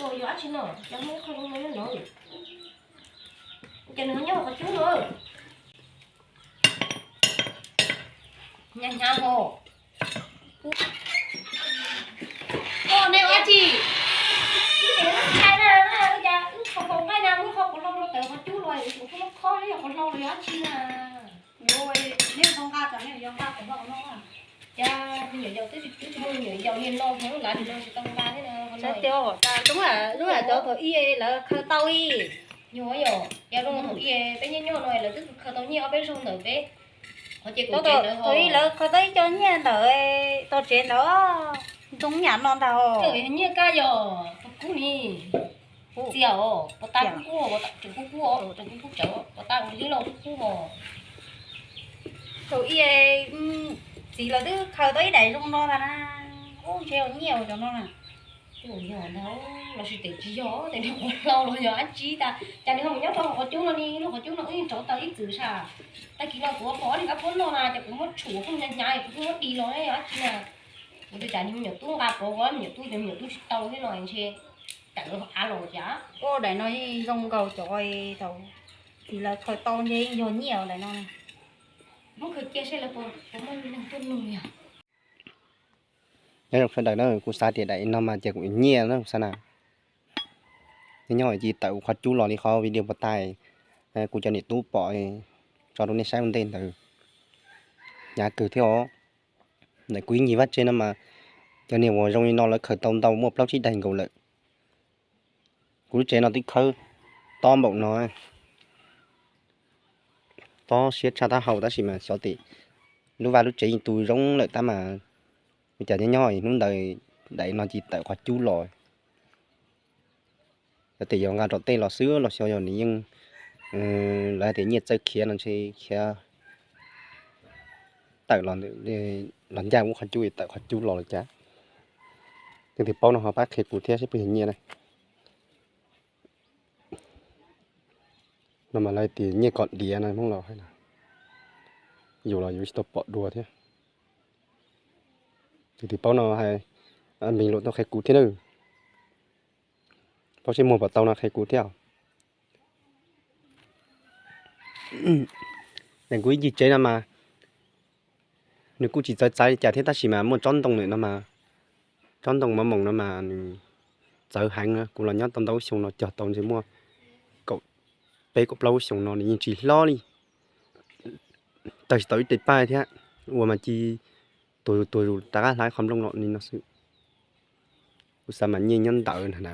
Yog dab tsi no, yog muaj qhov zoo no nyob no, ces nws nyob qhov cub no. Hnyav hnyav ho. Koj ne ua dab tsi? Ib ces ntshai na, cas wb qhov faus nqaij na muab qhov kuv hlau no tawm qhov cub los, kuv kuj muab khob ib yam qhov hlau los yog dab tsi na. Neb tau nqa tsam neb yuav nqa qhov hlau no. Cas me nyuam yaus twb tsis, twb tsis muaj me nyuam yaus niag no, hmoov lav li no tsis tau nqa thiab na. Saib tias cas lub, lub yam cov thaum ib lawv khaws tau li. Yog yom, yog zoo thaum ib peb nyob nyob no lawv twb khaws tau nyiaj ob peb zaug ntawm peb. Qhov ces thaum ib lawv khaws tau ib co nyiaj ntawm tog tsev ntawd, ntoo yam no ntag. Nyiaj kab yog puas kub ni? Txias os, puas tas kub kub, tseem kub kub, tseem kub kub tawv, puas tas ua li los kub kub os. Thaum ib txiv lawv twb khaws tau ib daim zoo no ntag na. Ub, ntshe yog nyiaj cov no na. Yog ntag los sis tes tsis yog, tes nws qhov hlau los yog dab tsi tas, cas nws ho mus nyob rau qhov cub no ni, lub qhov cub no wb yeej rauv taws ib txwm sas. Tag kis no kuv pom ob niag kab phob no na, ces kuv muab tshum phooj hnyav hnyav, kuv twb muab di los ne, yog dab tsi na. Kuv tias cas nws me nyuam tub nqa pov, me nyuam tub ces me nyuam tub tsis tau thiab no ntshe tawm av los cas. Ub, daim no yeej zoo nkaus cov thaum txiv lawv khaws tau ntshe yeej yog nyiaj daim no. Muab khaws cia seb lawv puas muaj neeg tuaj nug yog. Nyob zoo sawv daws na, kuv xav tias daim no mas ces kuv nyiaj na, kuv xav na. Nyob nyob ces tawm qhov cub los li qhov video puag ta kuv cov niam tub pom tso rau nej saib ua ntej ntawd. Hnyav kawg thiab os. Ntawm kuv ib ncig vaj tsev no mas cov niag uas zoo li no lawv khaws tau ntau muaj plaub tsib daig nkaus lawm. Kuv lub tsev no twb khawb tob npaum no, tob siab tshaj taub hau tab sis mas xyov tim lub vaj lub tsev yeej tu zoo lawm tab mas ua cas nyob nyob hnub ntawd daim no ces tawm qhov cub los. Yog tias yuav nqa rau tej los xwb los xyov yog nws yeej, lawv hais tias nyiaj txawj khiav no ntshe khiav tawm los, los ncaj ua qhov cub tawm qhov cub los lawm cas. Leej twg paub no ho pab qhia kuv thiab seb puas yog nyiaj na. No mas lawv tias nyiaj kom diav no Hmoob laus hais na. Yus los yus tsis tau pom dua thiab. Leej twg paub no hais npeeg lus tuaj qhia kuv thiab nawb. Paub seb muag puas tau no qhia kuv thiab. Es kuv ib ncig tsev no mas nws kuj tsis txawv txav li cas thiab tab sis mas muaj tsob ntoo lawm no mas, tsob ntoo mov moos no mas nws txawv heev na. Kuv los nyob tau ntau lub xyoo no cog tau ntshe muaj kaum peb kaum plaub lub xyoo no nws yeej tsis hlob li. Tawg tsis tau ib tes paj thiab, ua mas ci tuag zus tuag zus rov qab hlais qhov nplooj los li no xwb. Kuv xav mas nyiaj nyob ntawd na.